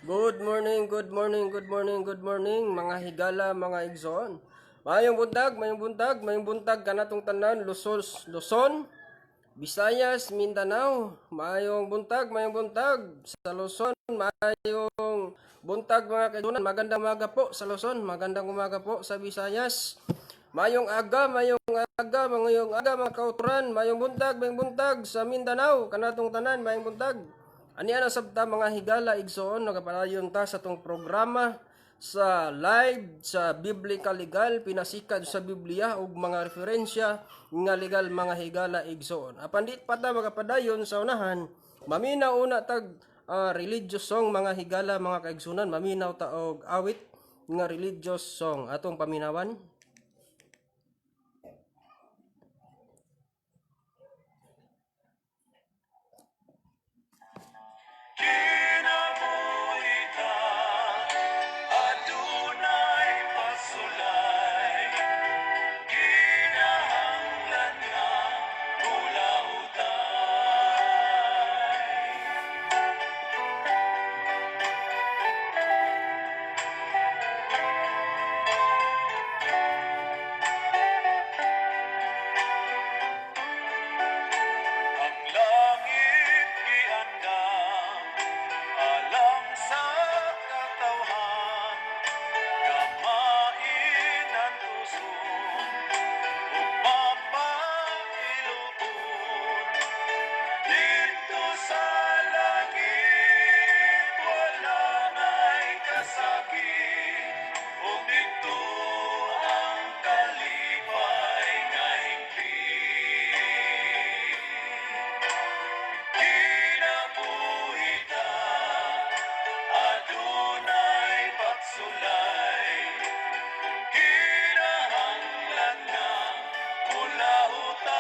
Good morning, good morning, good morning, good morning, mga higala, mga igsoon. Mayong buntag, mayong buntag, mayong buntag kanatong tanan, Luzon, Luzon, Visayas, Mindanao. Mayong buntag sa Luzon, mayong buntag, mga kaigsunan. Magandang umaga po sa Luzon, magandang umaga po sa Visayas. Mayong aga, mayong aga, mga kauturan, mayong buntag sa Mindanao, kanatong tanan, mayong buntag. Ania na sabta, mga higala, igsoon, nagapadayon ta sa atong programa sa live sa Biblical Legal, pinasikad sa Biblia ug mga referensya nga legal, mga higala, igsoon. Apan di pa ta magapadayon sa unahan, maminaw una tag religious song, mga higala, mga kaigsunan, maminaw ta og awit nga religious song atong paminawan. Kinabuhi ta, adunay pasulay, kinahanglan nga mulahutay. Ang langit giandam alang sa katawhan, gamain ang tuson ug mapailogon. Didto sa langit wala nay kasakit, ug didto ang kalipay nga hingpit. Kinabuhi ta, adunay pagsulay, kinahanglan nga mulahutay.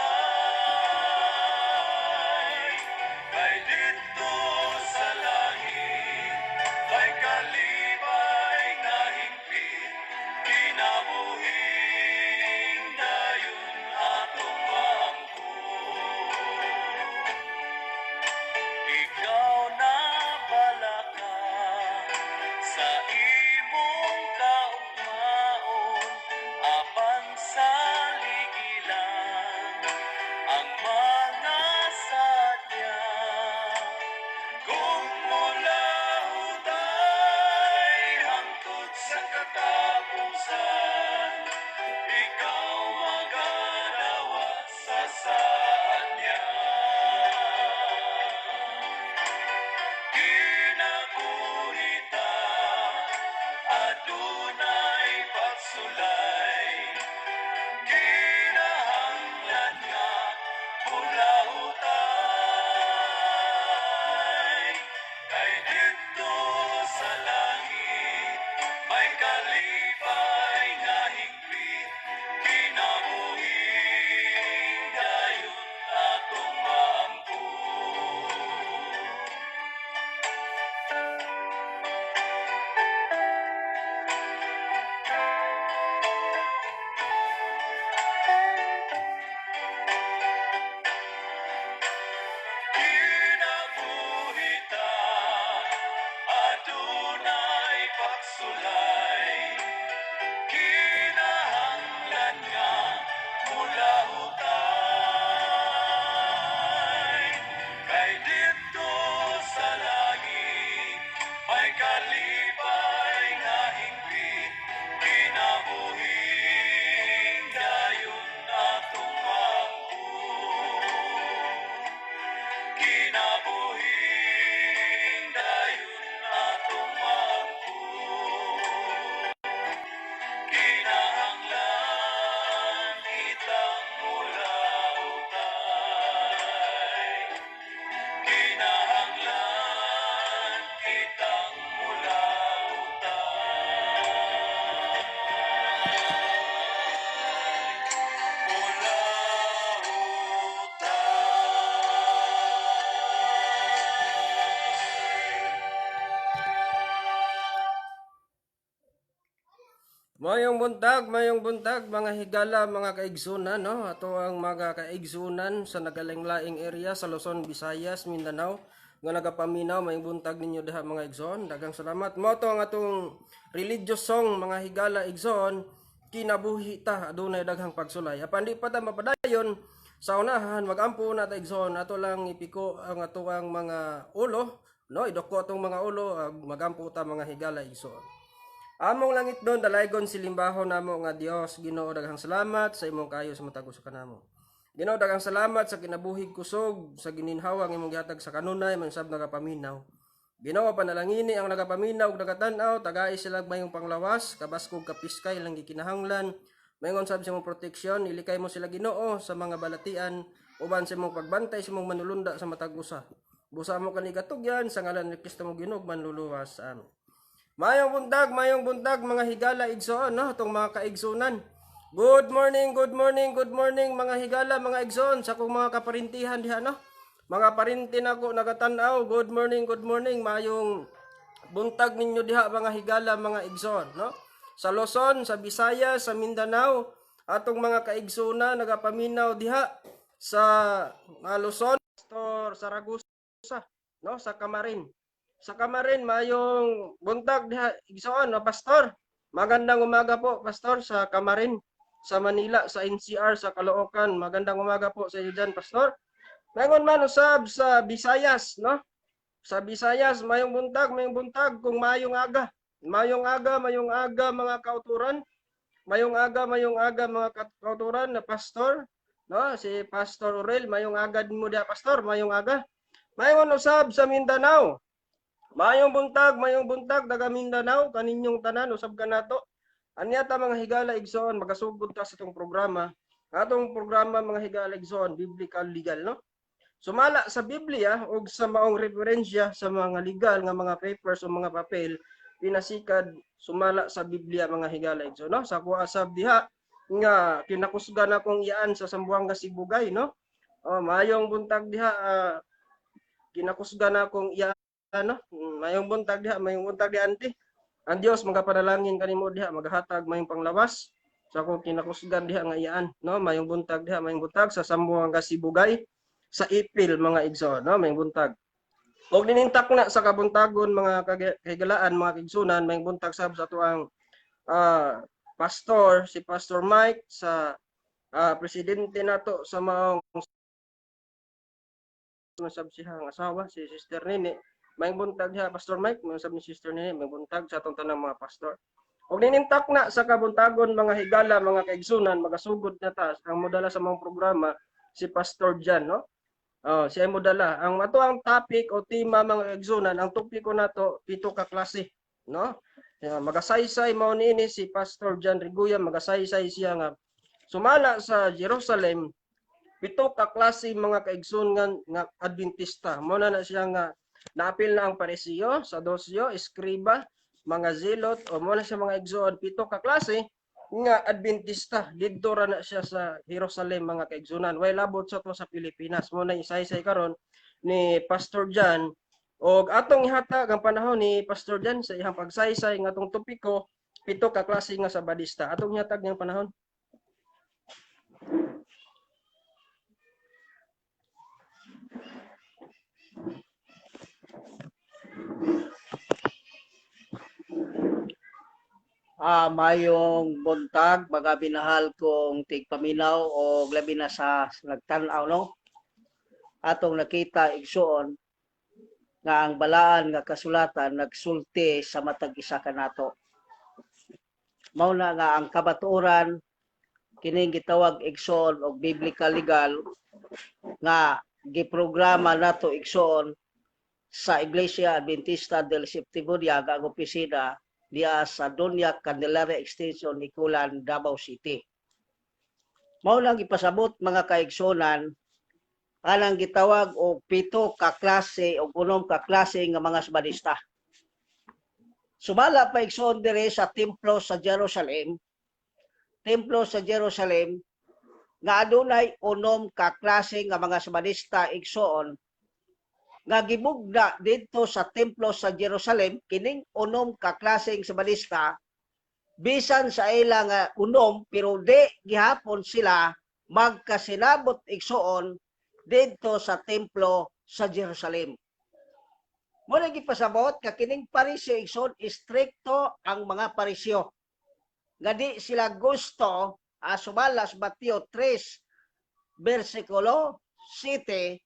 Kay didto sa langit may kalipay nga hingpit, kinabuhing dayon atong maangkon. Ikaw na balaka sa imong kaugmaon, apan sa ligilang ang mga sadya. Kung mulahutay hangtod sa katapusan, ikaw magadawat sa saad niya. Kinabuhi ta, adunay pagsulay, kinahanglan nga mulahutay. Kay didto sa langit may kalipay nga hingpit, kinabuhing dayon atong maangkon. Kinabuhi ta, adunay pagsulay, kinahanglan nga mulahutay. Kay didto sa langit may kalipay nga hingpit, kinabuhing dayon atong maangkon. Kinabuhing dayon atong maangkon. Kinahanglan kitang mulahutay. Kinahanglan kitang mulahutay. Mulahutay. Mayong buntag, mga higala, mga kaigsunan, no? Ato ang mga kaigsunan sa nagalaing-laing area sa Luzon, Visayas, Mindanao. Nga nagapaminaw, mayong buntag ninyo diha, mga igsoon. Daghang salamat. Mao to ang atong religious song, mga higala, igsoon, "Kinabuhi Ta Adunay Daghang Pagsulay." Apan di pa ta mapadayon sa unahan, magampo na ta, igsoon. Ato lang ipiko ang atoang mga ulo, no? Idoko atong mga ulo, magampo ta, mga higala, igsoon. Among langitnon, dalaygon, silimbahon namo nga Dios, Ginoo, daghang salamat sa imong kaayo sa matag usa kanamo. Ginoo, daghang salamat sa kinabuhig, kusog, sa gininhawa nga imong gihatag sa kanunay man sab nagapaminaw. Ginoo, panalangini ang nagapaminaw ug nagatan-aw, tagai sila mayong panglawas, kabaskog, kapiskay lang gikinahanglan. Maingon sab sa imong proteksyon, ilikay mo sila, Ginoo, sa mga balatian uban sa imong pagbantay, sa imong manulunda sa matag usa. Busa mo kani katugyan sa ngalan ni Kristo mo Ginoo manluluwas. Amen. Mayong buntag, mayong buntag, mga higala, igsoon, no, atong mga kaigsunan. Good morning, good morning, good morning, mga higala, mga igsoon, sa akong mga kaparintihan diha, no. Mga parinti nako nagatan-aw, good morning, mayong buntag ninyo diha, mga higala, mga igsoon, no. Sa Luzon, sa Visayas, sa Mindanao, atong mga kaigsunan nagapaminaw diha sa Luzon, Pastor Saragosa, no, sa Camarin. Sa Camarin, mayong buntag diha, igsoon, no, Pastor. Magandang umaga po, Pastor, sa Camarin, sa Manila, sa NCR, sa Caloocan. Magandang umaga po sa iyo dyan, Pastor. Mangon man usab sa Visayas, no? Sa Visayas, mayong buntag kung mayong aga. Mayong aga, mayong aga, mga kauturan. Mayong aga, mga kauturan na pastor, no? Si Pastor Aurel, mayong aga din mo diha, Pastor, mayong aga. Mayon usab sa Mindanao. Mayong buntag taga Mindanao kaninyong tanan, usab kanato. Anya ta, mga higala, igsoon, magasugod ta sa itong programa. Atong programa, mga higala, igsoon, biblical legal, no? Sumala sa Biblia ug sa maong referensya sa mga legal nga mga papers o mga papel, pinasikad sumala sa Biblia, mga higala, igsoon, no? Sa kuha sab diha nga kinakusgan akong iyaan sa Zamboanga Sibugay, no? Oh, mayong buntag diha, kinakusgan akong iyaan, no? Mayong buntag diha, mayong buntag diha, auntie. Ang Dios magapanalangin kanimo diha, magahatag mayong panglawas sa akong kinakusgan diha nga iyaan, no? Mayong buntag diha, mayong buntag sa Zamboanga Sibugay, sa Ipil, mga igsoon, no? Mayong buntag. Og ninintak na sa kabuntagon, mga kahigalaan, mga kaigsunan, mayong buntag sab sa atuang pastor, si Pastor Mike, sa presidente nato sa maong sab siyang asawa, si Sister Nene. Mayong buntag diha, Pastor Mike, mayong sab ni Sister Nene, mayong buntag sa atong tanang mga pastor. Og ninintak na sa kabuntagon, mga higala, mga kaigsunan, magasugod na ta. Ang modala sa mga programa si Pastor Jan, no? Oh, siya ay modala. Ang ato ang topic o tema, mga kaigsunan, ang topiko nato, pito ka klase, no? Yeah, magasaysay mao niini si Pastor John Riguya, magasaysay siya nga sumala sa Jerusalem, pito ka klase, mga kaigsoon, nga Adventista. Mo na na siya nga naapil na ang Pariseo, Saduseo, Eskriba, mga Zelot, o mo na siya, mga igsoon, pito ka klase nga Adventista. Didto ra na siya sa Jerusalem, mga kaigsunan. Way labot sa to sa Pilipinas. Mo na isaysay karon ni Pastor John og atong ihatag ang panahon ni Pastor John sa iyang pagsaysay nga atong topiko, pito ka klase nga Sabadista. Atong ihatag niyang panahon. Mayong buntag, mga minahal kong tigpaminaw o labi na sa nagtan-aw, no. Atong nakita, igsuon, nga ang balaan nga kasulatan nagsulti sa matag isa kanato. Mao na nga ang kabatuoran kining gitawag, igsoon, og biblical legal nga giprograma nato, igsoon, sa Iglesia Adventista del Septimo Dia nga ang opisina diya sa Doña Candelaria Extension, Hiculan, Davao City. Mao lang ipasabot, mga kaigsunan, kanang gitawag og pito ka klase o unom ka klase nga mga Sabadista. Sumala pa, igsoon, dire sa templo sa Jerusalem, templo sa Jerusalem nga adunay unom ka klase nga mga Sabadista, igsoon, nga gibugna didto sa templo sa Jerusalem. Kining unom ka klaseng Sabadista, bisan sa ila nga unom, pero di gihapon sila magkasinabot, igsoon, didto sa templo sa Jerusalem. Mo na gipasabot ka kining Pariseo, igsoon, istrikto ang mga Pariseo. Nga di sila gusto, sumala sa Mateo 3 versikulo 7,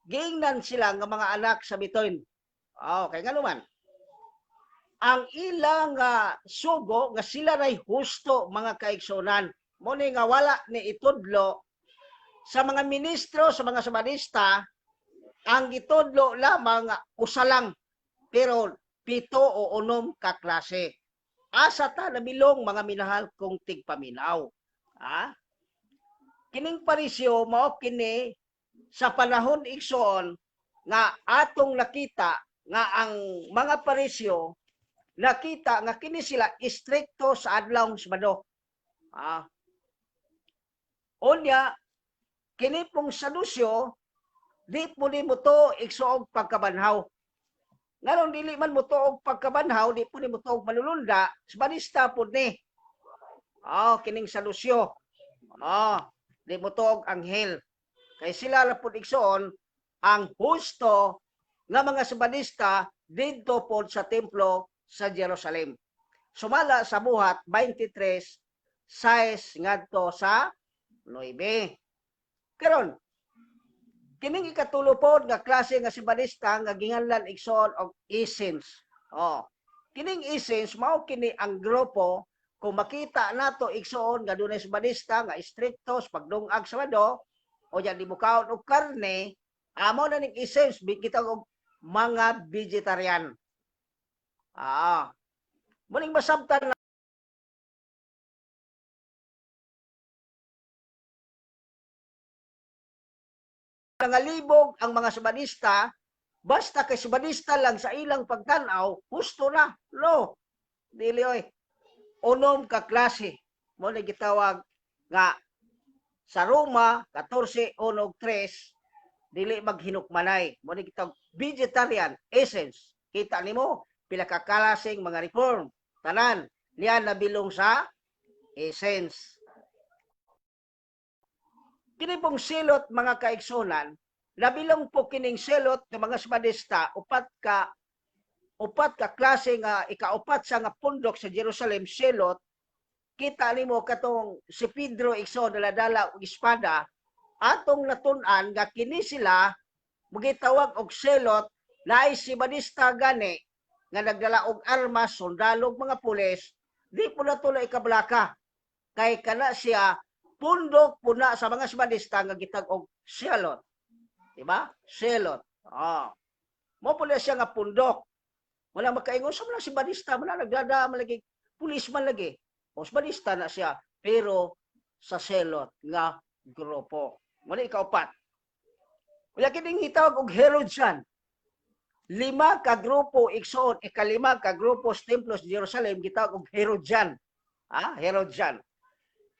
giingnan sila nga mga anak sa bitoyn. Okay, nga naman. Ang ilang sugo nga sila ray husto, mga kaigsunan. Mo ni nga wala ni itudlo sa mga ministro, sa mga samadista, ang gitudlo lamang nga usa lang pero 7 o 6 ka klase. Asa ta nabilong, mga minahal kong tigpaminaw? Ha? Kining Pariseo mao kini sa panahon, igsoon, nga atong nakita nga ang mga Pariseo, nakita nga kini sila istrikto sa adlaw Sabado. Ah. Unya kini pong Saduseo, di po ni mo to igsuog pagkabanhaw. Nganong dili man mo og pagkabanhaw, di po ni mo og manulunda, Sabanista pod ni. Ah, kining Saduseo. Ah, di mo og anghel. Kay sila ra pod, igsoon, ang husto nga mga Sabanista didto pod sa templo sa Jerusalem. Sumala sa Buhat 23:6 ngadto sa 9. Karon, kining ikatulo pod nga klase nga Sabanista nga ginganlan, igsoon, og Essenes. Oh. Kining Essenes mao kini ang grupo kung makita nato, igsoon, nga dunay Sabanista nga istrikto sa pagdungag sa Sabado o yan di mukaon og karne, amo na ning Essenes, kita og mga vegetarian. Ah. Muning masabtan nangalibog ang mga Sabanista, basta kay Sabanista lang sa ilang pagtan-aw, husto na. No. Dili oy. 6 ka klase mo ni gitawag nga sa Roma 14:1-3 dili maghinukmanay. Mo ni gitawag vegetarian, Essenes. Kita nimo pila ka kalasing mga reform. Tanan niya nabilong sa Essenes. Kini pong Zealot, mga kaigsunan, nabilong po kining Zealot ng mga Sabanista, upat ka klase nga ikaupat sa nga pundok sa Jerusalem, Zealot. Kita nimo katong si Pedro, igsoon, dala-dala og espada, atong natun-an nga kini sila magitawag og Zealot, naay Sabanista gani nga nagdala og armas, sundalo, mga pulis, di po na na ikablaka kay kana siya pundok puna sa mga Sabanista nga gitag og Zealot. Di ba? Zealot. Ah. Mo po na siya nga pundok. Wala makaingon sa mga Sabanista, wala nagdada man lagi, pulis man lagi. O Sabanista na siya, pero sa Zealot nga grupo. Muna ikaupat. Wala kining hitawag og Herodian. Lima ka grupo, igsoon, ikalima ka grupo sa templo sa Jerusalem gitawag og Herodian. Ah, Herodian.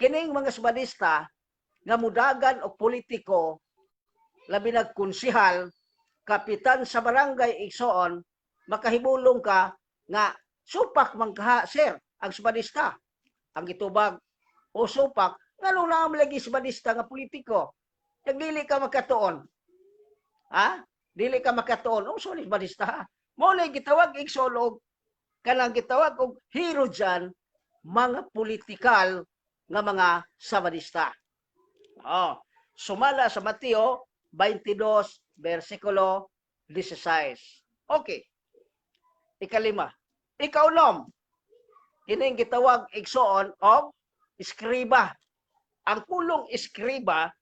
Kining mga Sabanista nga mudagan og politiko, labi nag konsihal, kapitan sa barangay, igsoon, makahibulong ka nga supak man kaha, sir, ang Sabanista. Ang gitubag o supak, nganong naa man lagi Sabanista nga politiko? Nagdili ka makatuon. Ha? Dili ka makatuon. Unsa ni Sabanista? Mo na gitawag, igsoon, og kanang gitawag og Herodian, mga politikal nga mga Sabanista. Oh, sumala sa Mateo 22 versikulo 16. Okay. Ikalima. Ikaunom. Kining gitawag, igsoon, og eskriba. Ang pulong eskriba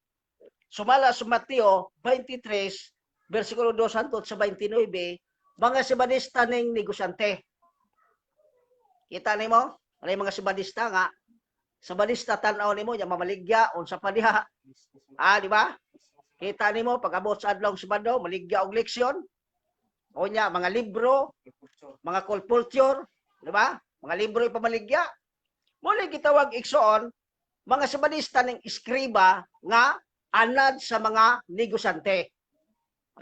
sumala sa Mateo 23 versikulo 2 hangtod sa 29, mga Sabanista ning negosyante. Kita nimo? Ano yung mga Sabanista nga? Sabanista, tan-aw nimo nya mamaligya unsa pa diha. Ah, di ba? Kita nimo pag abot sa adlaw Sabado, maligya og leksyon. O nya mga libro, mga colporteur, di ba? Mga libro ipamaligya. Muli gitawag, igsoon, mga Sabanista ning eskriba nga anad sa mga negosyante.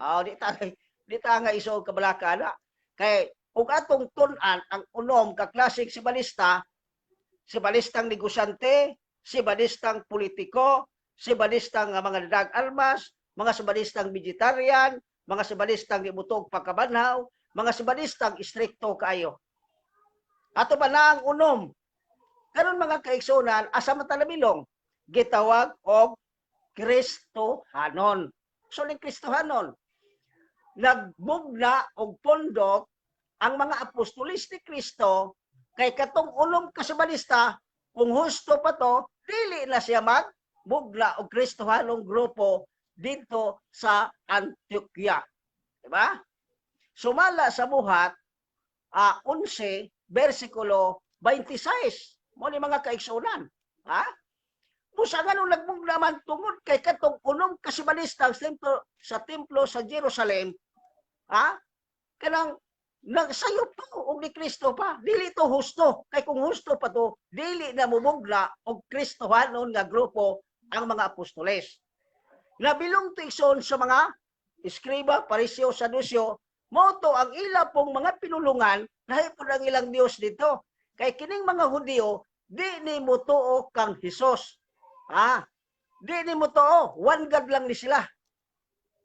Ah, di ta nga iso kabalaka na. Kay ug atong tun-an ang 6 ka klaseng Sabanista, Sabanistang negosyante, Sabanistang politiko, Sabanistang nga mga dadag armas, mga Sabanistang vegetarian, mga Sabanistang gibutog pagkabanhaw, Mga Sibadistang istrikto kaayo. Ato ba na ang unom? Karon, mga kaigsunan, asa man ta nabilong? Gitawag og Kristohanon. So ning Kristohanon, nagmugna og pondok ang mga apostolis ni Kristo kay katong unom ka Sibadista, kung husto pa to, dili na siya magmugna og Kristohanong grupo dito sa Antioquia. Diba? Sumala sa Buhat 11 versikulo 26. Mo ni, mga kaigsunan. Ha? Busa nga nung nagmugna man tungod kay katong unom ka Sibadista sa templo sa Jerusalem, ha? Kanang nagsayop to og ni Kristo pa. Dili to husto. Kay kung husto pa to, dili na mumugna og Kristohanon nga grupo ang mga apostoles. Nabilong to, igsoon, sa mga eskriba, Pariseo, Saduseo, mao to ang ila pong mga pinulungan, lahi po ang ilang Diyos dito. Kay kining mga Hudiyo, di ni motuo kang Hesus. Ha? Di ni motuo, one God lang ni sila.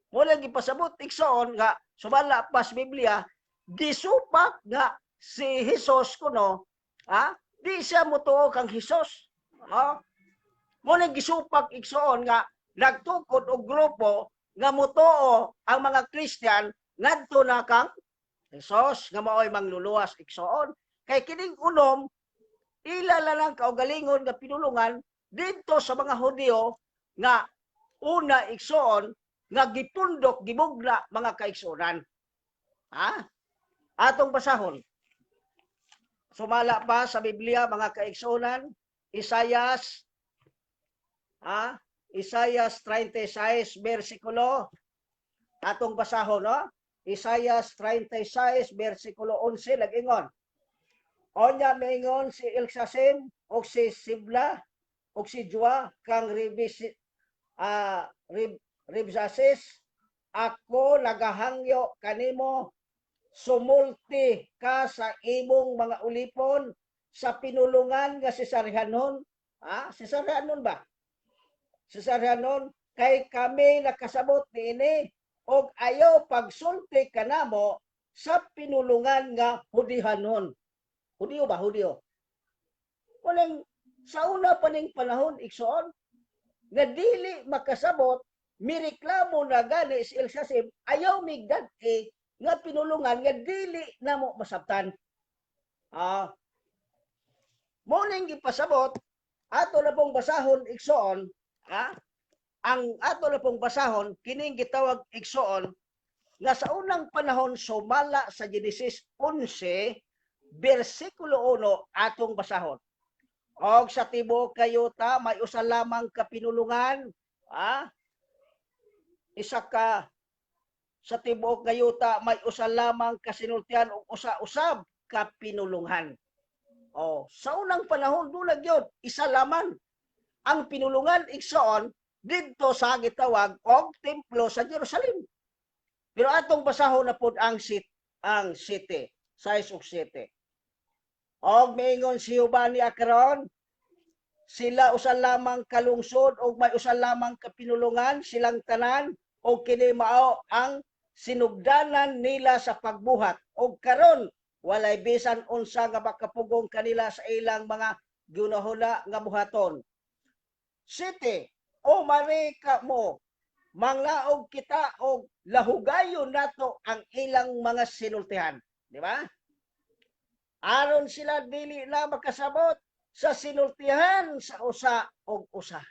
Mo lang gipasabot, igsoon, nga sumala pa sa Biblia, gisupak nga si Jesus kuno, ha? Di siya motuo kang Hesus. Ha? Mo lang gisupak, igsoon, nga nagtukod og grupo nga motuo ang mga Christian ngadto na kang Jesus nga maoy mangluluwas, igsoon. Kay kining unom, ila lang kaugalingon nga pinulungan didto sa mga Hudiyo nga una, igsoon, nga gipundok, gibugna, mga kaigsuonan. Ha? Atong basahon. Sumala pa sa Biblia, mga kaigsuonan, Isayas, ha? Isayas 36 versikulo, atong basahon, no? Isayas 36 versikulo 11 nag-ingon. Onya miingon si Elsasim og si Sibla og si Jua kang Ribis Rib, Ribsasis, "Ako nagahangyo kanimo, sumulti ka sa imong mga ulipon sa pinulungan nga Cesarianon." Ah, Cesarianon ba? Cesarianon, kay kami nakasabot niini og ayaw pagsulti kanamo sa pinulungan nga Hudihanon. Hudiyo ba? Hudiyo. Walang sa una pa ning panahon, igsoon, nga dili makasabot, mireklamo na gani si Elsasim, ayaw migdad-i nga pinulungan nga dili namo masabtan. Ah. Mo ning gipasabot, ato na pong basahon, igsoon, ha? Ang ato na pong basahon kining gitawag, igsoon, nga sa unang panahon sumala sa Genesis 11 bersikulo 1, atong basahon. Og sa tibuok kayuta may usa lamang ka pinulungan, ha? Isa ka sa tibuok kayuta may usa lamang ka sinultian ug usa usab ka pinulungan. Oh, sa unang panahon dulag yun, isa lamang ang pinulungan, igsoon, didto sa gitawag og templo sa Jerusalem. Pero atong basahon na pud ang city, size of city. Og miingon si Jehova ni karon, sila usa lamang kalungsod og may usa lamang ka pinulungan silang tanan, og kini mao ang sinugdanan nila sa pagbuhat, og karon walay bisan unsa nga makapugong kanila sa ilang mga ginahuna nga buhaton. City, o marika mo, manglaog kita og lahugayon nato ang ilang mga sinultihan. Di ba? Aron sila dili na makasabot sa sinultihan sa usa og usa.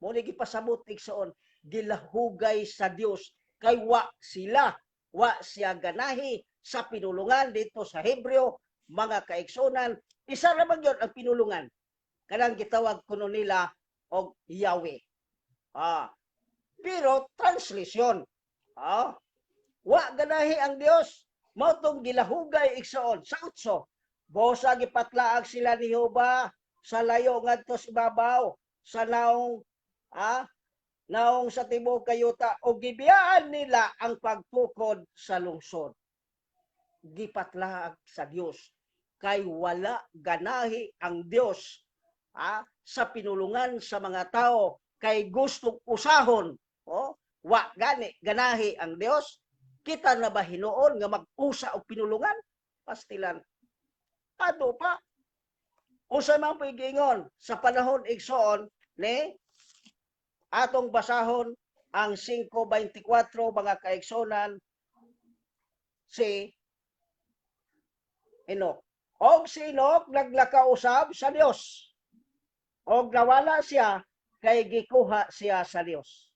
Mo ni gipasabot, igsoon, gilahugay sa Dios kay wa sila, wa siya ganahi sa pinulungan dito sa Hebreo, mga kaigsunan. Isa ra man gyud ang pinulungan, kanang gitawag kuno nila og Yahweh. Ah. Pero translation. Ah. Wa ganahi ang Dios. Mao tong gilahugay, igsoon, sa utso. Bosa gipatlaag sila ni Jehova sa layo ngadto sa ibabaw sa naong naong sa tibuok kayuta o gibiyaan nila ang pagtukod sa lungsod. Gipatlaag sa Dios kay wala ganahi ang Dios sa pinulungan sa mga tao kay gustong usahon, oh, wa gani ganahi ang Dios. Kita na ba hinuon nga mag-usa og pinulungan? Pastilan. Ato pa. Usa man po'y giingon sa panahon, igsoon, ni atong basahon ang 5:24, mga kaigsonan, si Enoch. Og si Enoch naglakaw usab sa Dios. Og nawala siya kay gikuha siya sa Dios.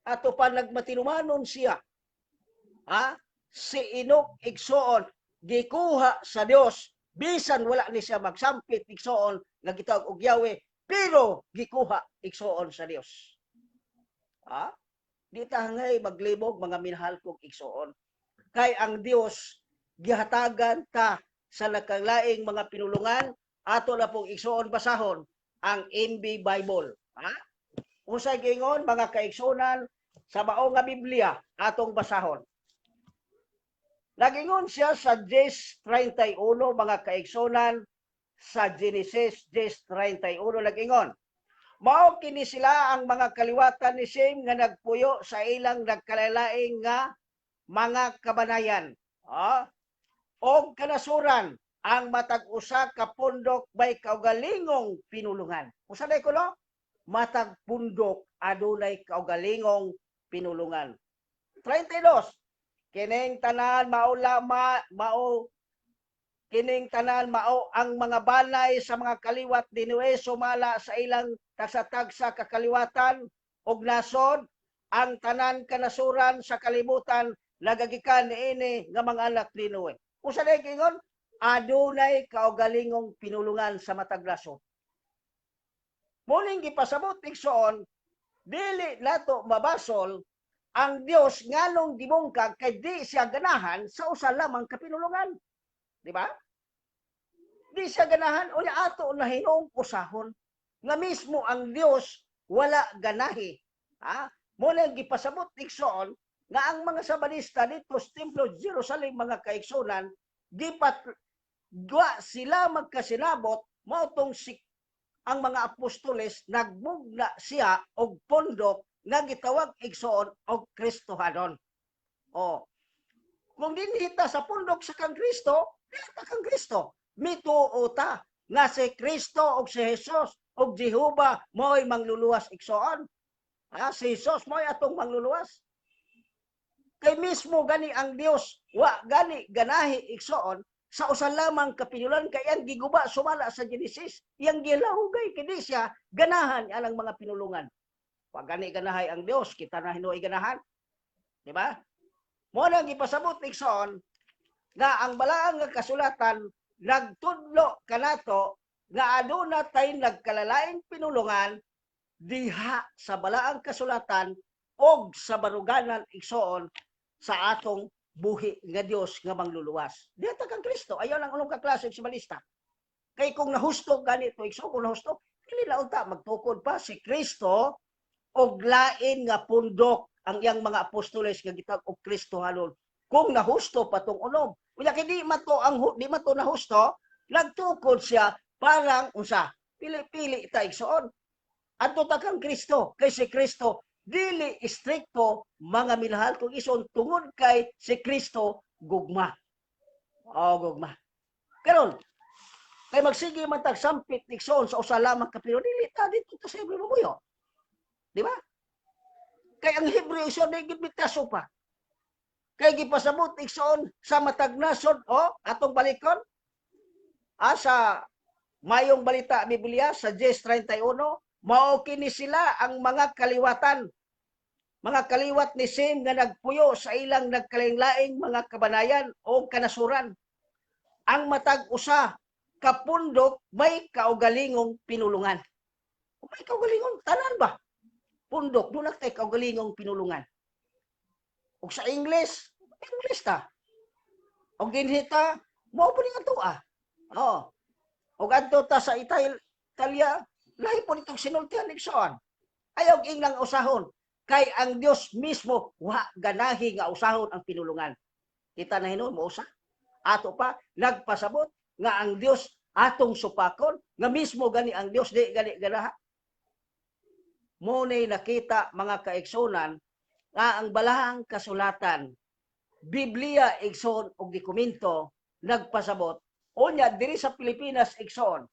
Ato pa, nagmatinumanon siya. Ha? Si Enoch, igsoon, gikuha sa Dios bisan wala ni siya magsampit, igsoon, nga gitawag og Yahweh, pero gikuha, igsoon, sa Dios. Ha? Di ta hangay maglibog, mga minahal kong igsoon. Kay ang Dios gihatagan ta sa nakalaing mga pinulungan. Ato na pong, igsoon, basahon ang MB Bible. Ha? Unsay giingon, mga kaigsunan, sa mao nga Biblia, atong basahon. Nagingon siya sa 10:31, mga kaigsunan, sa Genesis 10:31, nagingon. Mao kini sila ang mga kaliwatan ni Sem nga nagpuyo sa ilang nagkalalaing nga mga kabanayan. Ah? Og kanasuran, ang matag usa ka pundok may kaugalingong pinulungan. Usa day kuno? Matag pundok adunay kaugalingong pinulungan. 32. Kining tanan mao ang mga banay sa mga kaliwat ni Noe sumala sa ilang tagsa-tagsa ka kaliwatan ug nasod. Ang tanan kanasuran sa kalibutan nagagikan niini nga mga anak ni Noe. Usa day kingon, adunay kaugalingong pinulungan sa matag nasod. Muning gipasabot, igsoon, dili nato mabasol ang Dios nganong gibungkag kay di siya ganahan sa usa lamang ka pinulungan. Di ba? Di siya ganahan, unya ato na hinuong usahon nga mismo ang Dios wala ganahi. Ha? Mo nang gipasabot, igsoon, nga ang mga Sabanista dito sa Templo Jerusalem, mga kaigsunan, gipat wa sila magkasinabot mao tong si ang mga apostoles nagbugna siya og pondok nga gitawag, igsoon, og Kristohanon. O kung dinhi ta sa pundok sa kang Kristo, di ta kang Kristo. Mituo ta nga si Kristo og si Jesus og Jehova mo'y mangluluwas, igsoon. Ha, si Jesus mo'y atong mangluluwas. Kay mismo gani ang Dios wa gani ganahi, igsoon, sa usa lamang kapinulungan kay ang giguba sumala sa Genesis, iyang gilahugay kay di siya ganahan anang mga pinulungan. Wa gani ganahay ang Dios, kita na hinuoy ganahan. Di ba? Mo nang gipasabot, igsoon, nga ang balaan nga kasulatan nagtudlo kanato nga aduna tay nagkalalaing pinulungan diha sa balaang kasulatan og sa baruganan, igsoon, sa atong buhi nga Dios nga mangluluwas. Diha ta kang Kristo. Ayaw lang unom ka klase sa balista. Kay kung nahusto ganito, igsoon, kung nahusto, dili na unta magtukod pa si Kristo og lain nga pundok ang iyang mga apostoles nga gitawag og Kristohanon. Kung nahusto pa tong unom. Unya kay di man to nahusto, nagtukod siya parang unsa? Pili-pili ta, igsoon. Adto ta kang Kristo kay si Kristo dili istrikto, mga minahal kong igsoon, tungod kay si Kristo gugma. Oh, gugma. Karon kay magsige man tag sampit, igsoon, sa usa lamang ka pero dili ta dito ta sa Hebreo mamuyo. Di ba? Kay ang Hebreo, igsoon, di gid mitaso pa. Kay gipasabot, igsoon, sa matag nasod o atong balikon sa Mayong Balita Biblia sa 10:31, mao kini sila ang mga kaliwatan, mga kaliwat ni Sem nga nagpuyo sa ilang nagkalaing-laing mga kabanayan o kanasuran. Ang matag usa ka pundok may kaugalingong pinulungan. May kaugalingong tanan ba? Pundok doon na kay kaugalingong pinulungan. Ug sa English, English ta. Og dinhi ta, mao po ni ato ah. Oo. Og adto ta sa Italia, lahi po nitong sinultihan, igsoon. Ayaw inglang usahon kay ang Dios mismo wa ganahi nga usahon ang pinulungan. Kita na hinuon mo usa. Ato pa nagpasabot nga ang Dios atong supakon nga mismo gani ang Dios di gani ganaha. Mo ni nakita, mga kaigsunan, nga ang balahang kasulatan Biblia, igsoon, og dokumento nagpasabot unya diri sa Pilipinas, igsoon,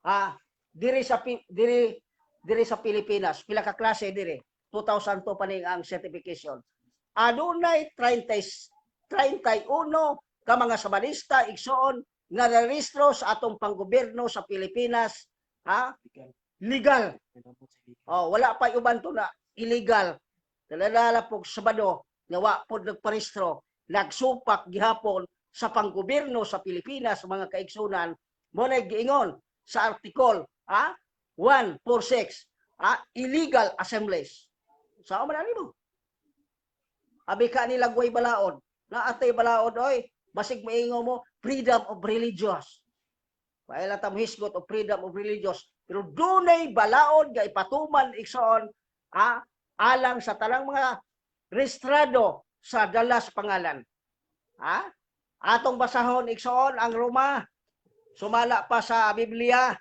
ha, diri sa Pilipinas, pila ka klase diri? 2002 pa ning ang certification. Adunay 30 31 ka mga Sabadista, igsoon, nga narehistro sa atong panggobyerno sa Pilipinas, ha, legal. Oh, wala pa uban to na illegal. Daladala po Sabado nga wa pod nagparehistro, nagsupak gihapon sa panggobyerno sa Pilipinas, mga kaigsunan. Mo na giingon sa article, ha, 146, ha, illegal assemblies. Sao man ani mo? Abi ka nila way balaod. Naatay balaod oy, basig maingo mo freedom of religious. Waila ta mohisgot og freedom of religious, pero dunay balaod nga ipatuman, igsoon, ha, alang sa tanang mga rehistrado sa dalas pangalan. Ha? Atong basahon, igsoon, ang Roma sumala pa sa Biblia.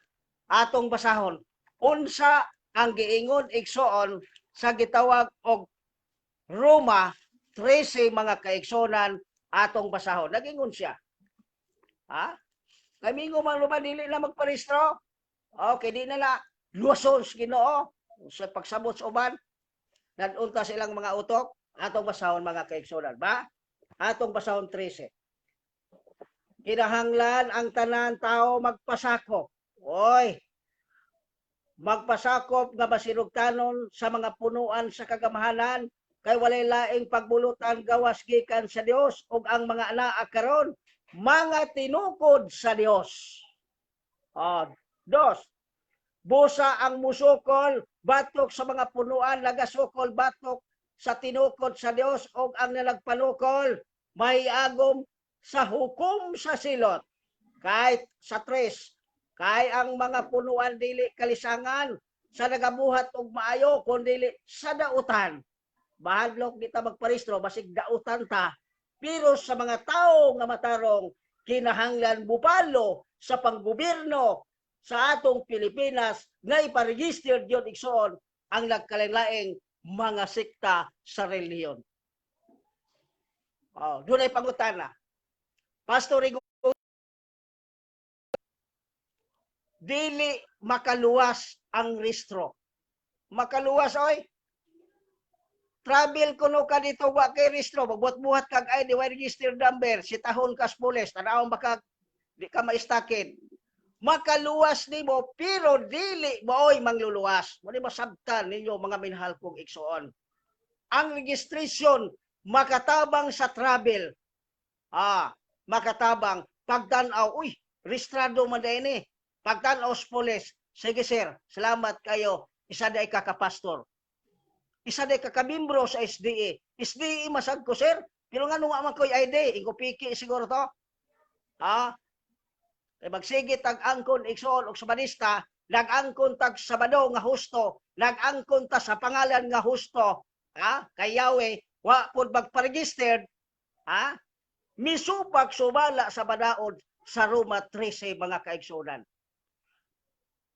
Atong basahon unsa ang giingon, igsoon, sa gitawag og Roma 13, mga kaigsonan. Atong basahon. Nagingon siya. Ha? Kay mingo man Roma, dili na magparehistro. Okay, di na na luwason sa Ginoo sa pagsabot sa uban. Nadunta sa ilang mga utok. Atong basahon, mga kaigsonan ba? Atong basahon 13. Kinahanglan ang tanan tao magpasakop. Oy. Magpasakop nga masinugtanon sa mga punuan sa kagamahanan kay walay laing pagbulutan gawas gikan sa Dios ug ang mga anaa karon mga tinukod sa Dios. Ah, dos. Busa ang musukol batok sa mga punuan nagasukol batok sa tinukod sa Dios ug ang nalagpanukol may agom sa hukom sa silot. Kahit sa tres, kay ang mga punuan dili kalisangan sa nagabuhat og maayo kun dili sa dautan. Mahadlok di ta magparehistro basig dautan ta. Pero sa mga tao nga matarong, kinahanglan bupalo sa panggobyerno sa atong Pilipinas nga iparegister gyud, igsoon, ang nagkalain mga sekta sa relihiyon. Oh, doon ay pangutana. Pastor Rigo, dili makaluwas ang rehistro. Makaluwas oy. Travel kuno ka dito, wa kay rehistro, magbuhat-buhat kag ID, way register number, sitahon kas pulis, tanawon baka di ka maistakin. Makaluwas nimo pero dili maoy mangluluwas. Mo ni masabtan ninyo, mga minahal kong igsoon. Ang registration makatabang sa travel. Ah, makatabang pagtan-aw, uy, rehistrado man din eh. Pagtan-aw sa pulis, "Sige sir, salamat kayo, isa day ka ka pastor. Isa day ka kamimbro sa SDA." "SDA masag ko, sir, pero ngano nga man ko'y ID?" Ingo piki siguro to. Ah, kay magsige tag angkon, igsoon, og Sabadista, nag-angkon tag Sabado nga husto, nag-angkon ta sa pangalan nga husto, ha? Kay Yahweh, wa pud magpa-registered, ha? Misupak sumala sa badaod sa Roma 13, mga kaigsunan.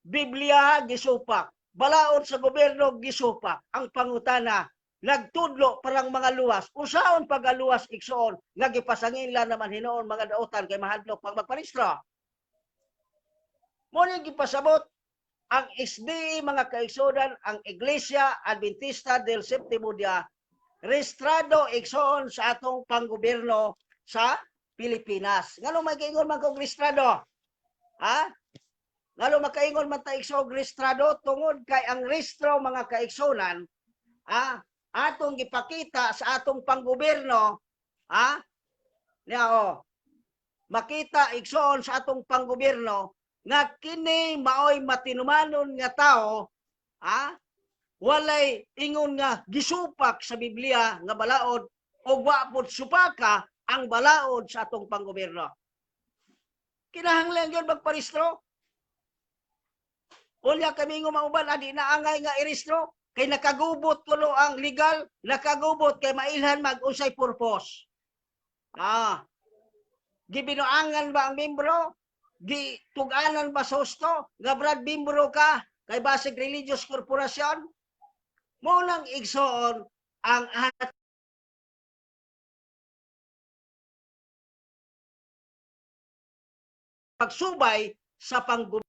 Biblia gisupak, balaod sa gobyerno gisupak. Ang pangutana, nagtudlo parang mga luwas. Usaon pagaluwas, igsoon, nga gipasangin lang naman hinuon mga dautan kay mahadlok pag magparehistro? Mo ni gipasabot ang SDA, mga kaigsunan, ang Iglesia Adventista del Septimo Dia, rehistrado, igsoon, sa atong panggobyerno sa Pilipinas. Ngano makaingon man kog rehistrado? Ha? Ngano makaingon man ta, igsoon, rehistrado? Tungod kay ang rehistro, mga kaigsunan, ha, atong gipakita sa atong panggobyerno, ha? Niya oh. Makita, igsoon, sa atong panggobyerno nga kini maoy matinumanon nga tao, ha, walay ingon nga gisupak sa Biblia nga balaod o wa pod supaka ang balaod sa atong panggobyerno. Kinahanglan yun magparehistro. Unya kami nga mauban, adi na angay nga irehistro kay nakagubot kuno ang legal, nakagubot kay mailhan mag unsay purpose. Ah. Gibinuangan ba ang membro? Gituganan ba sa husto nga brad membro ka kay basig religious corporation? Mo nang, igsoon, ang Pagsubay sa panggobyerno.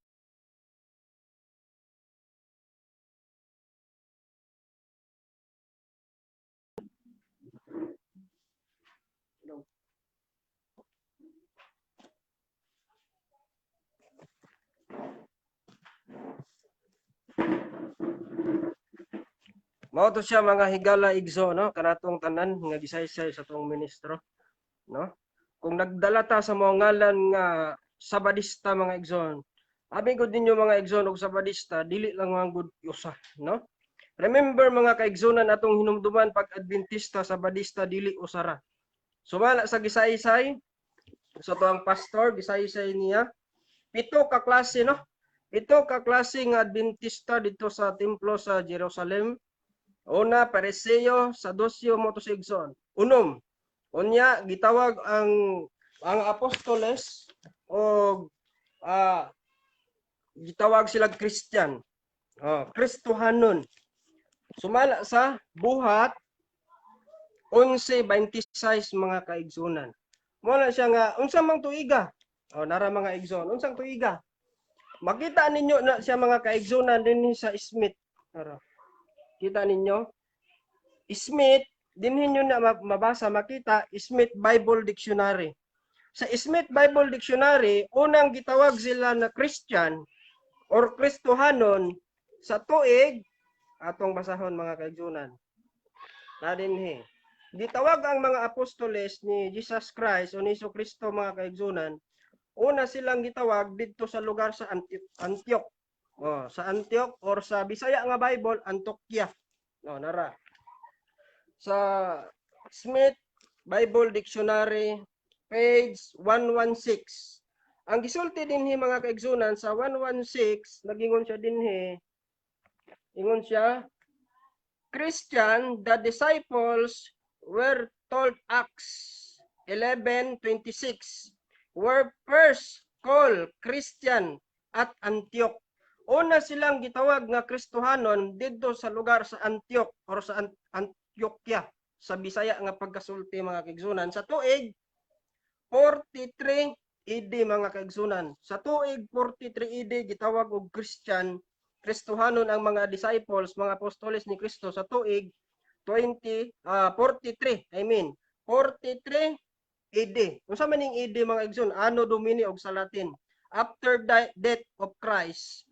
Mao to siya, mga higala, igso, no, kanatong tanan nga gisaysay sa tong ministro, no. Kung nagdala ta sa mga ngalan nga Sabadista, mga igsoon. Abi gud ninyo, mga igsoon, og Sabadista dili lang mga gud usa, no. Remember, mga kaigsonan, atong hinumduman pag Adventista, Sabadista dili usara. Sumala sa gisaysay sa tuang pastor, gisaysay niya pito ka klase, no? Pito ka klase nga Adventista dito sa templo sa Jerusalem. Una, Pariseo, Saduseo mo to si igsoon. Unom. Unya gitawag ang apostoles o gitawag sila Christian. Oh, Kristohanon. Sumala sa Buhat 11:26, mga kaigsunan. Mo na siya nga unsa mang tuiga? Oh, nara, mga igsoon, unsang tuiga? Makita ninyo na siya, mga kaigsunan, dinhi sa Smith. Nara. Kita ninyo? Smith, dinhi nyo na mabasa, makita, Smith Bible Dictionary. Sa Smith Bible Dictionary, unang gitawag sila na Christian or Kristohanon sa tuig, atong basahon, mga kaigsunan. Na dinhi. Gitawag ang mga apostoles ni Jesus Christ o ni Jesu Kristo, mga kaigsunan, una silang gitawag didto sa lugar sa Antioch. Oh, sa Antioch or sa Bisaya nga Bible, Antioquia. No, nara. Sa Smith Bible Dictionary, page 116. Ang gisulti dinhi, mga kaigsunan, sa 116, nagingon siya dinhi. Ingon siya, "Christian, the disciples were told Acts 11:26 were first called Christian at Antioch." Una silang gitawag nga Kristohanon didto sa lugar sa Antioch or sa Antioquia sa Bisaya nga pagkasulti, mga kaigsunan, sa tuig 43 AD, mga kaigsunan. Sa tuig 43 AD gitawag og Christian, Kristohanon ang mga disciples, mga apostoles ni Kristo sa tuig 20 43, I mean 43 AD. Unsa man ning AD, mga igsoon? Anno Domini og sa Latin. After the death of Christ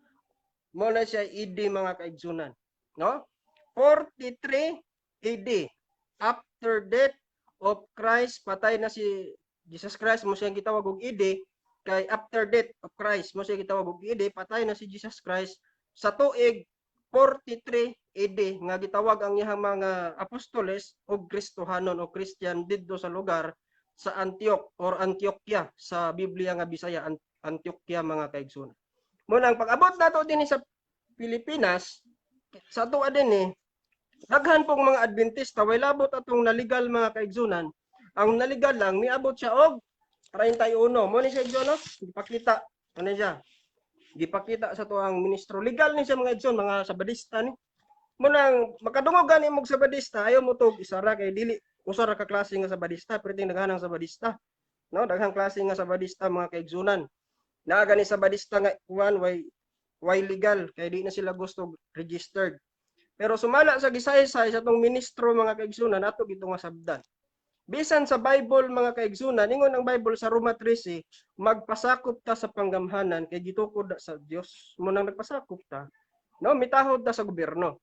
mo na siya AD, mga kaigsunan, no? 43 AD. After death of Christ, patay na si Jesus Christ mo siyang gitawag og AD kay after death of Christ mo siya gitawag og AD, patay na si Jesus Christ sa tuig 43 AD nga gitawag ang iyang mga apostoles og Kristohanon o Christian didto sa lugar sa Antioch or Antioquia sa Biblia nga Bisaya, Antioquia, mga kaigsunan. Mo nang pag-abot nato dinhi sa Pilipinas, sa ato din eh, daghan pong mga Adventista, way labot atong naligal, mga kaigsunan. Ang naligal lang miabot siya og 31. Mo ni siya, igsoon, no? Gipakita. Ano siya? Gipakita sa tuang ministro. Legal ni siya, mga igsoon, mga Sabadista ni. Mo nang makadungog gani mo Sabadista, ayaw mo tog isara kay dili usa ra ka klase nga Sabadista, perting daghanang Sabadista. No, daghang klase nga Sabadista, mga kaigsunan. Naa gani Sabadista nga kuan way legal kay di na sila gusto registered. Pero sumala sa gisaysay sa tong ministro, mga kaigsunan, ato gito nga sabdan. Bisan sa Bible, mga kaigsunan, ingon ang Bible sa Roma 13, magpasakop ta sa panggamhanan kay gitukod sa Dios. Mo nang nagpasakop ta. No, mitahod ta sa gobyerno.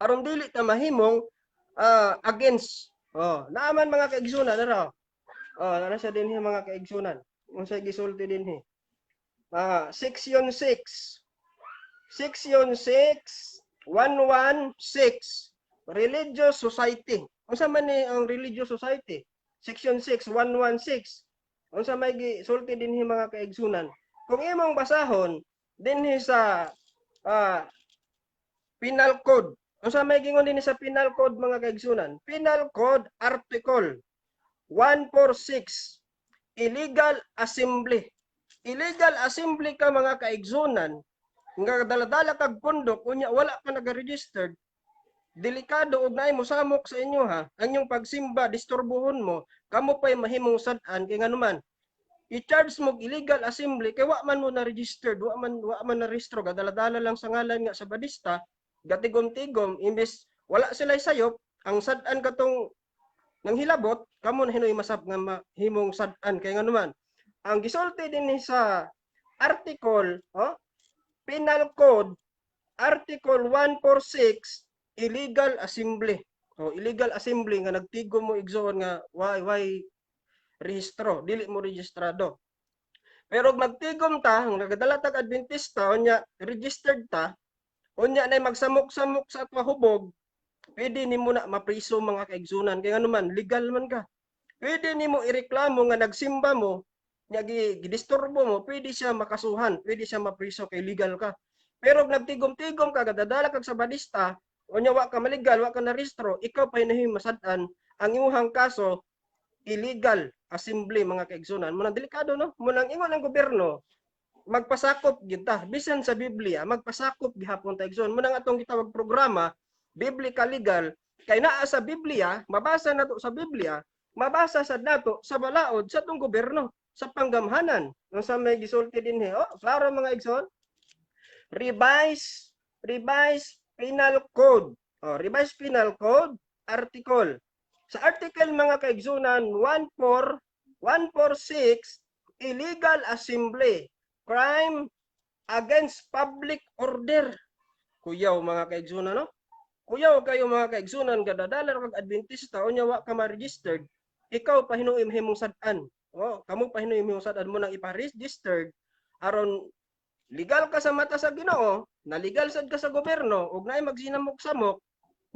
Aron dili ta mahimong against. Oh, naaman, mga kaigsunan, ara. Oh, nara siya dinhi, mga kaigsunan. Unsa gisulti dinhi? Section 6. Section 6 116, Religious Society. Unsa man ni ang Religious Society? Section 6 116. Unsa may gisulti dinhi, mga kaigsunan? Kung imong basahon dinhi sa Penal Code. Unsa may gingon dinhi sa Penal Code, mga kaigsunan? Penal Code Article 146, Illegal Assembly. Illegal assembly ka, mga kaigsunan, nga daladala kag pundok unya wala ka naga-registered, delikado og naay mosamok sa inyo ha, ang inyong pagsimba, disturbuhon mo, kamo pay mahimong sad-an kay nganuman I-charge mo illegal assembly kay wa man mo na registered, wa man na rehistro, gadala-dala lang sa ngalan nga Sabadista, gatigom-tigom imbes wala sila sayop, ang sad-an katong nang hilabot, kamo na hinuy masab nga mahimong sad-an kay ngano man ang gisulti dinhi sa article, oh, Penal Code Article 146, illegal assembly. Oh, illegal assembly nga nagtigom mo, igsoon, nga why rehistro, dili mo registrado. Pero og magtigom ta, ang nagadala tag Adventista, unya registered ta, unya nay magsamok-samok sa atwa hubog, pwede nimo na mapriso, mga kaigsunan, kay ngano man legal man ka. Pwede nimo ireklamo nga nagsimba mo, nya gidisturbo mo, pwede siya makasuhan, pwede siya mapriso kay legal ka. Pero og nagtigom-tigom ka, gadadala kag Sabadista, unya wa ka malegal, wa ka narehistro, ikaw pa hinuoy masad-an. Ang imuhang kaso, illegal assembly, mga kaigsunan. Munang delikado, no? Munang ingon ang gobyerno, magpasakop gyud ta bisan sa Biblia, magpasakop gihapon ta, igsoon. Munang atong gitawag programa biblical legal kay naa sa Biblia, mabasa nato sa Biblia, mabasa sad nato sa balaod sa atong gobyerno, sa panggamhanan. Unsa may gisulti dinhi? Oh, klaro, mga igsoon. Revised Penal Code. Oh, Revised Penal Code article. Sa article, mga kaigsunan, 14 146, illegal assembly, crime against public order. Kuyaw, mga kaigsunan, no? Kuyaw kayo, mga kaigsunan, gadadala kag Adventista unya wa ka ma-registered, ikaw pa hinuoy mahimong sad-an. Oh, kamo pa hinuoy mahimong sad-an. Mo nang ipa-registered aron legal ka sa mata sa Ginoo, na legal sad ka sa gobyerno, ug naay magsinamok-samok,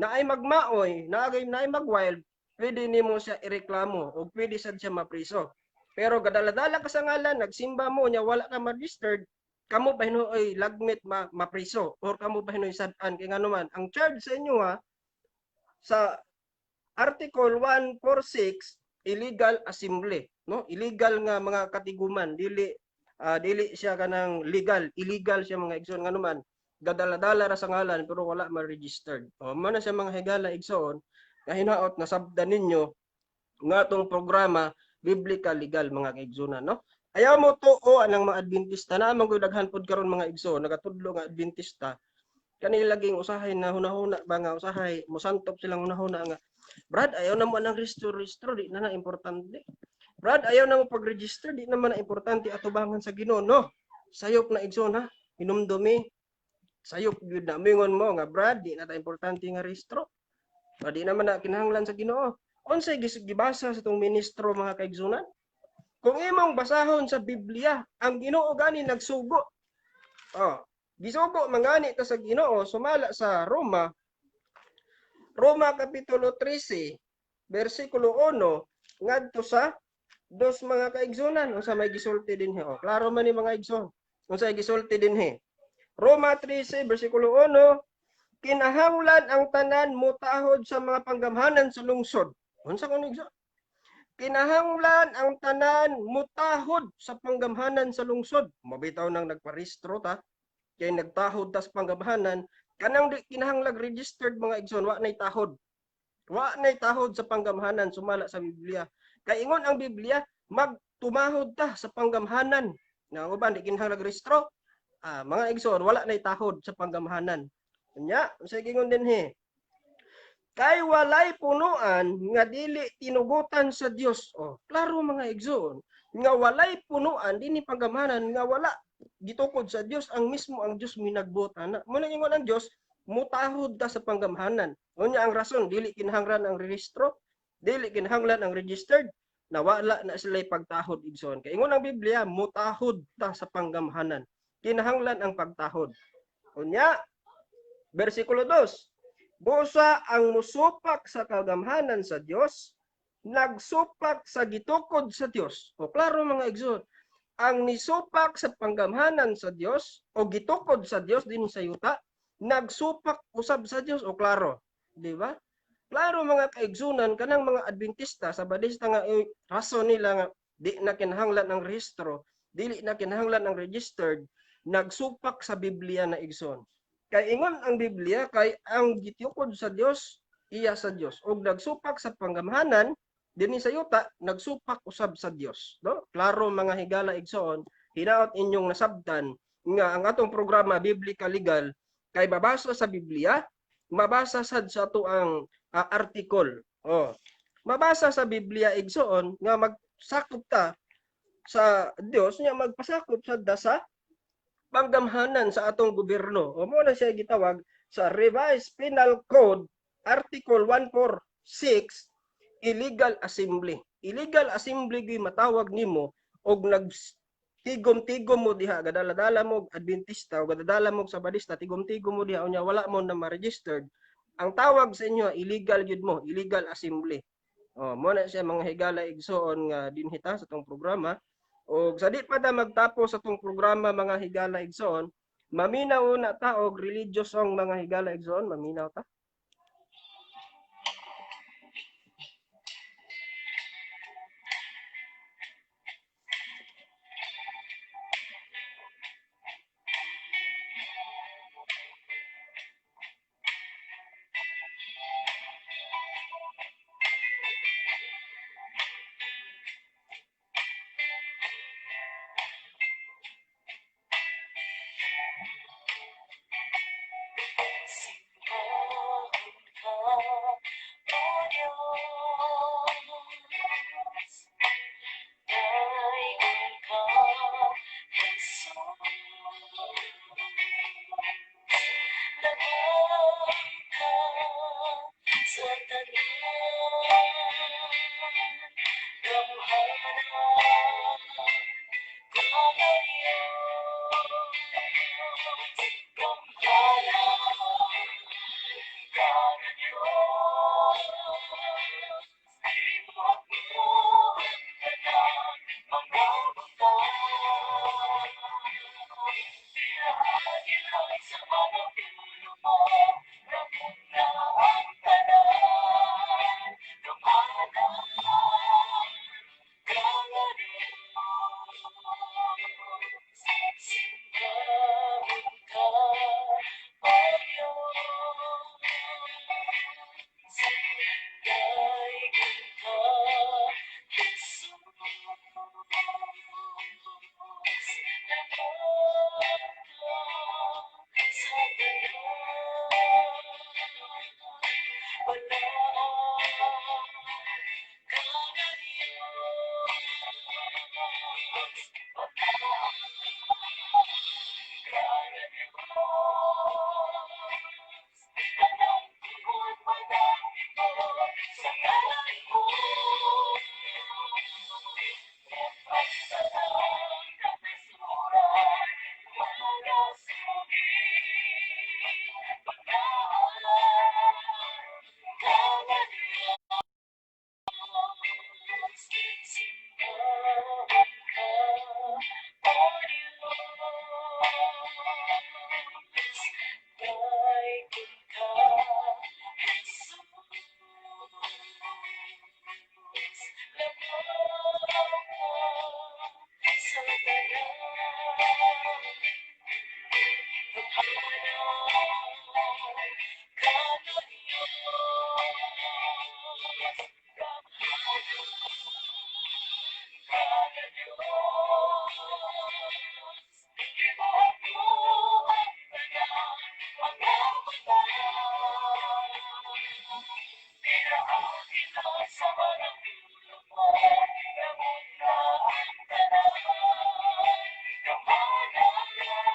naay magmaoy, naay magwild, pwede nimo siya ireklamo ug pwede sad siya mapriso. Pero gadala-dala ka sa ngalan, nagsimba mo nya wala ka ma-registered, kamo pa hinuoy lagmit mapriso or kamo pa hinuoy sad-an kay ngano man ang charge sa inyo ha sa Article 146, illegal assembly, no? Illegal nga mga katiguman, dili siya kanang legal, illegal siya, mga igsoon, ngano man gadala-dala ra sa ngalan pero wala ma-registered. O man na siya, mga higala, igsoon, nga hinaot nasabdan ninyo nga atong programa biblical legal, mga kaigsunan, no? Ayaw mo tuo anang mga Adventista na man gud, daghan pod karon, mga igsoon, nagatudlo nga Adventista. Kani laging usahay na hunahuna ba nga usahay mosantop silang hunahuna nga, "Brad, ayaw na mo anang rehistro rehistro, di na na importante. Brad, ayaw na mo pag-register, di naman na importante atubangan sa Ginoo," no? Sayop na, igsoon, ha. Hinumdumi. Sayop gyud na mingon mo nga, "Brad, di na ta importante nga rehistro. Di naman na kinahanglan sa Ginoo." Unsay gibasa sa tong ministro, mga kaigsunan? Kung imong basahon sa Biblia, ang Ginoo gani nagsugo. Oh, gisugo mangani ta sa Ginoo sumala sa Roma. Roma kapitulo 13, bersikulo 1 ngadto sa 2, mga kaigsunan. Unsa may gisulti dinhi? Oh, klaro man ni, mga igsoon. Unsa gisulti dinhi? Roma 13 bersikulo 1: Kinahanglan ang tanan mutahod sa mga panggamhanan sa lungsod. Unsa kun, igsoon? Kinahanglan ang tanan mutahod sa panggamhanan sa lungsod. Mabitaw nang nagparehistro ta kay nagtahod ta sa panggamhanan. Kanang di kinahanglag registered, mga igsoon, wa nay tahod. Wa nay tahod sa panggamhanan sumala sa Biblia. Kay ingon ang Biblia, magtumahod ta sa panggamhanan. Na ang uban di kinahanglag rehistro. Ah, mga igsoon, wala nay tahod sa panggamhanan. Nya, unsay gingon dinhi? Kay walay punuan nga dili tinugutan sa Dios. Oh, klaro, mga igsoon, nga walay punuan dinhi panggamhanan nga wala gitukod sa Dios. Ang mismo ang Dios minagbuot ana. Mo nang ingon ang Dios, mutahod ta sa panggamhanan. Unya ang rason dili kinahanglan ang rehistro, dili kinahanglan ang registered, na wala na sila pagtahod, igsoon. Kay ingon ang Biblia, mutahod ta sa panggamhanan. Kinahanglan ang pagtahod. Unya, bersikulo 2. Busa ang musupak sa kagamhanan sa Dios, nagsupak sa gitukod sa Dios. O klaro, mga igsoon, ang nisupak sa panggamhanan sa Dios o gitukod sa Dios din sa yuta, nagsupak usab sa Dios. O klaro, di ba? Klaro, mga kaigsunan, kanang mga Adventista, Sabadista nga eh, rason nila nga di na kinahanglan ang rehistro, dili na kinahanglan ang registered, nagsupak sa Biblia na, igsoon. Kay ingon ang Biblia, kay ang gitukod sa Dios iya sa Dios. Og nagsupak sa panggamhanan Dinhi sa yuta nagsupak usab sa Dios, no? Klaro, mga higala, igsoon, hinaot inyong nasabtan nga ang atong programa Biblical Legal kay babasa sa Biblia, mabasa sad sa ato ang article. Oh. Mabasa sa Biblia, igsoon, nga magsakop ta sa Dios nya magpasakop sad ta sa panggamhanan sa atong gobyerno. O mo na siya gitawag sa Revised Penal Code Article 146, illegal assembly. Illegal assembly gyud matawag nimo og nag tigom-tigom mo diha, gadala-dala mo og Adventista o gadala mo og Sabadista, tigom-tigom mo diha unya wala mo na ma-registered. Ang tawag sa inyo, illegal gyud mo, illegal assembly. Oh, mo na siya, mga higala, igsoon, nga dinhi ta sa atong programa. Og sa di pa ta magtapos sa atong programa, mga higala, igsoon, maminaw na ta og religious song, mga higala, igsoon, maminaw ta. Simbahan ka, O Diyos, Dayon ka, Jesus, Lamang ka sa tanan, Gamhanan ka ng Diyos, Gamhanan ka ng Diyos. Ibuhat mo ang tanan, mga butang. Pinaagilay sa mga pulo mo, Ramon na ang tanan, Gamhanan ka ng Diyos. Simbahan ka, O Diyos, Dayon ka, Jesus, Lamang ka sa tanan, Balaan ka ng Diyos, Balaan ka ng Diyos. Tanang tuhod madapit sa ngalan mo. Ang tanang katasuran, mga sugi, Balaan ka ng Diyos. Simbahan ka, O Diyos, Dayon ka, Jesus, Lamang ka sa tanan, Gamhanan ka ng Diyos, Gamhanan ka ng Diyos. Ibuhat mo ang tanan, mga butang. Pinaakila sa mga pulo mo, Ramon na ang tanan, Gamhanan.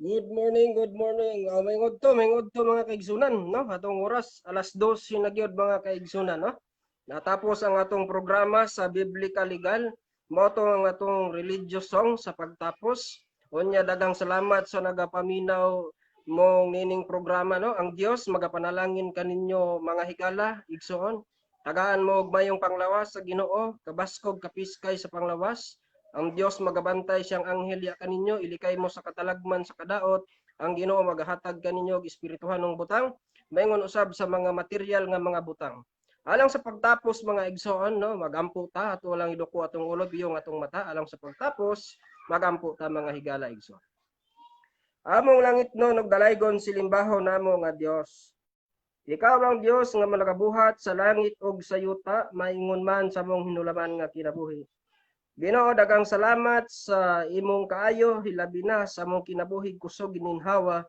Good morning, good morning. May udto, mga kaigsunan, no? Atong oras alas 2 na gyud, mga kaigsunan, no? Natapos ang atong programa sa Biblical Legal. Mao to ang atong religious song sa pagtapos. Unya, daghang salamat sa nagapaminaw mong nining programa, no? Ang Dios magapanalangin kaninyo, mga higala, igsoon. Tagaan mo og mayong panglawas sa Ginoo, kabaskog kapiskay sa panglawas. Ang Dios magabantay siyang anghel ya kaninyo, ilikay mo sa katalagman sa kadaot. Ang Ginoo magahatag kaninyo og espirituhanong butang, maingon usab sa mga material nga mga butang. Alang sa pagtapos, mga igsoon, no, magampo ta, ato lang iduko atong ulo, biyong atong mata, alang sa pagtapos, magampo ta, mga higala, igsoon. Among langitnon ug dalaygon silimbahon namo nga Dios. Ikaw ang Dios nga nagabuhat sa langit ug sa yuta, maingon man sa among hinulaman nga kinabuhi. Ginoo, daghang salamat sa imong kaayo, hilabi na sa among kinabuhi kusog gininhawa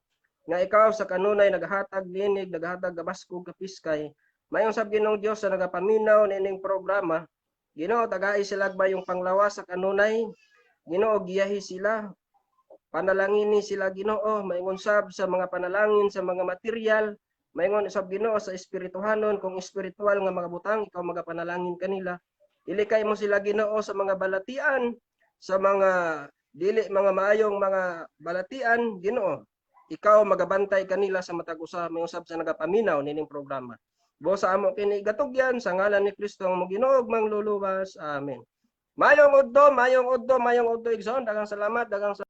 nga ikaw sa kanunay nagahatag linig, nagahatag gabaskog kapiskay. Maayong sab, Ginoong Dios, sa nagapaminaw nining programa. Ginoo, tagai sila yung panglawas sa kanunay. Ginoo, giyahi sila. Panalangini sila, Ginoo, maingon sab sa mga panalangin sa mga material, maingon sab, Ginoo, sa espirituhanon, kung espiritual nga mga butang, ikaw magapanalangin kanila. Ilikay mo sila, Ginoo, sa mga balatian, sa mga dili mga maayong mga balatian, Ginoo. Ikaw magabantay kanila sa matag usa, may usab sa nagapaminaw nining programa. Bo sa amo kini gatugyan sa ngalan ni Kristo ang Ginoo ug mangluluwas. Amen. Mayong udto, mayong udto, mayong udto, igsoon. Daghang salamat, daghang salamat.